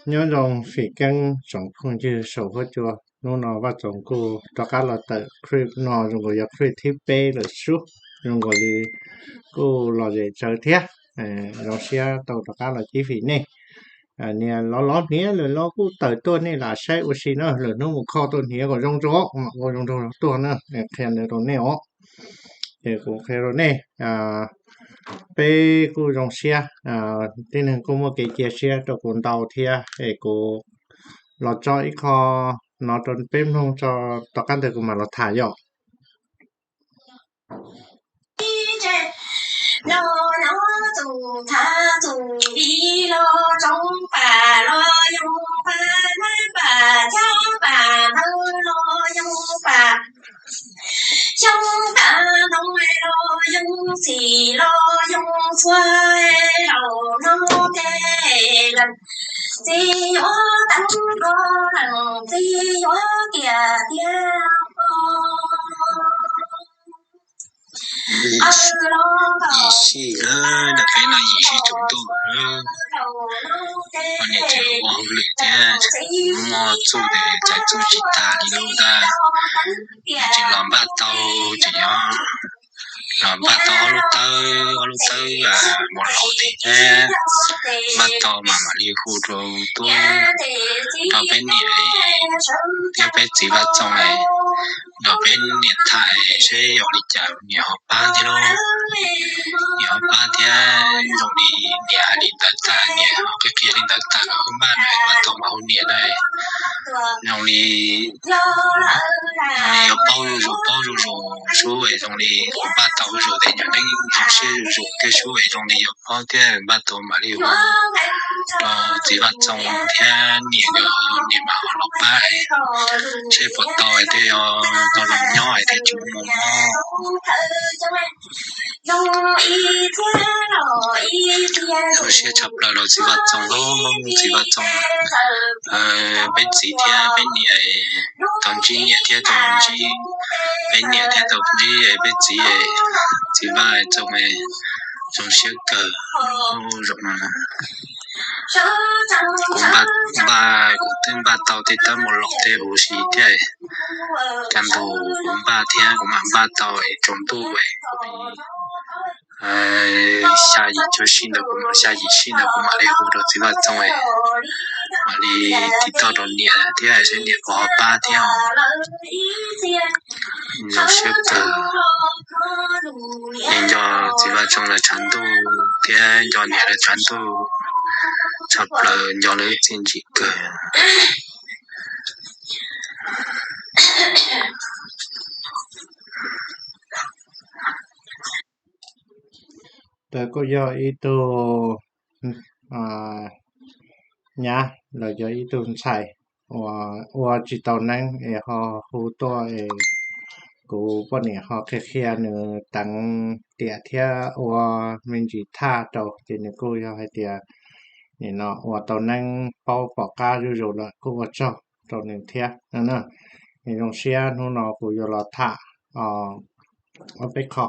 Nyob zoo fim keeb tsoom phooj ywg saum huab cua, hnub no Vaj Txoos kuj rov qab los tawm clip no zoo nkaus yog clip thib peb lawm sub, zoo nkaus li kuj lom zem tsawv thiab. Zoo siab tau rov qab los cib fim nej. Niag lov lov hniav lawm los kuj tawm tuaj nej lam saib ua si na, lwm hnub mus kho tuaj hniav kom zoo zoo mam ua zoo nraug tuaj na, qhia ntawd rau nej os. Ces kuv qhia rau nej, peb kuj zoo siab, tib neeg kuj muaj kev cia siab rau kuv ntau thiab es kuv los tso ib qho no rau peb mloog tso, tom qab ntawd kuv mam los tham yom. Los no tus thav tus li los tsoov pam los yog pam nab pam cab pam ntawd los yog pam xyoob pam ntoo los yog xim los yog txhua zaus no ces lawm txiv yuav teev ko lawm txiv yuav tiam tiag. Yim sij lawm, ntawm peb no yim sij tsaus ntuj lawm. Poj niam tseem ua hauj lwm thiab, muaj txuj es cais txuj tsis tag li lawm ntag. Tseem los npaj tau, tseem los npaj tau ob lub tawb, ob lub tawb mus laus thiab, npaj tau mas mam li hu rau tub, rau peb niam thiab peb txiv Vaj Txoos, rau peb niam tham seb yog li cas niam ho pab thiab lauj. Niam ho pab thiab, zoo li niam hais li ntawd tag, niam ho qhia qhia li ntawd tag, wb npaj no npaj tau mas hu niam na. Zoo li yuav paub zuj zus, paub zuj zus sub es zoo li kuv npaj tau zuj zus, tej nyuag neeb zoo siab zuj zus thiab sub es zoo li yuav paub thiab, npaj tau mam li hu rau txiv Vaj Txoos thiab niam, niam mam ho los pab, seb puas tau thiab, yog tau zoo nyob thiab tsis muaj mob. Zoo siab tshaj plaws rau txiv Vaj Txoos, txiv Vaj Txoos, peb txiv thiab peb niam tau ntsib niam thiab tau ntsib peb niam thiab tau ntsib peb txiv, txiv Vaj Txoos, zoo siab kawg. Zoo no, kuv npaj, kuv twb npaj tau tej tab mus laus tej huv si thiab, kaj ntug kuv npaj thiab kuv mam npaj tau es tsaus ntuj es kuv xya yim cuaj sij ntawd kuv mam, xya yim sij ntawd kuv mam li hu rau txiv Vaj Txoos, mam li tiv toj rau niam thiab seb niam puas ho pab thiab. Zoo siab kawg. Es nco txiv Vaj Txoos lawv tshav ntuj thiab nco niam lawv tshav ntuj tshaj plaws, nco lawv txiaj ntsig kawg. Ntawd kuj yog ib tug nyab los yog ib tug ntxhais uas ua tsis tau neeb es ho hu tuaj es kuv poj niam ho qhia qhia nws teev tiam thiab ua me ntsis thaj rau ces nws kuj yog hais tias nim no ua tau neeb paub pom qab zuj zus lawm kuj ua tsaug rau nws thiab no na. Es zoo siab hnub no kuv yuav los tham ob peb qho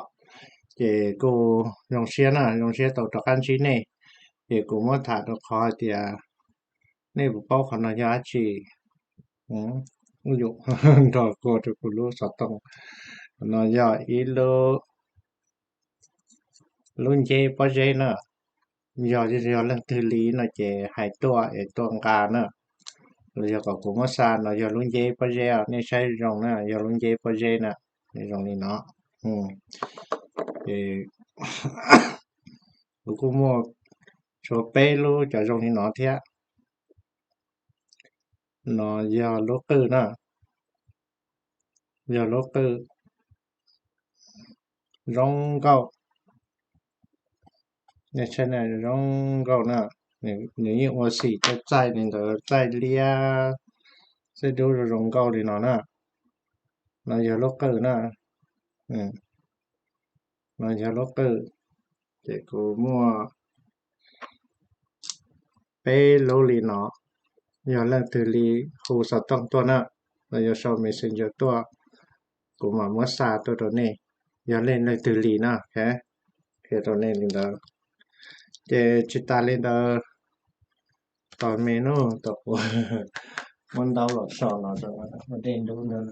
ces kuj zoo siab na, zoo siab tau rov qab ntsib nej. Ces kuv muab tham rau qhov hais tias nej puas paub qhov no yog dab tsi? Nrog kua rau kuv lub xov tooj. Qhov no yog ib lub, lub nceb pob zeb na. Yog, yog leej twg li no ces hais tuaj es tuaj nqa na. Los yog kom kuv muab xa no yog lub nceb pob zeb, nej saib zoo na, yog lub nceb pob zeb na, zoo li no. Ces kuv kuj muaj tshuav peb lub cov zoo li no thiab. No yog lub qwj na, yog lub qwj zoo nkauj. Nej saib zoo nkauj na, nws yeej ua xim rau txaij li ntawd, txaij liab, txaij dub zoo zoo nkauj li no na. No yog lub qwj na, no yog lub qwj. Ces kuv muaj peb lub li no, yog leej twg li hu xov tooj tuaj na, los yog sau messenger tuaj, kuv mam muab xa tuaj rau nej, yog leej, leej twg li na, qhia rau nej li ntawd. Ces tsis tas li ntawd, Tos me no, tos kuv muab ntaub los so los rau ua dej ntub ntawd.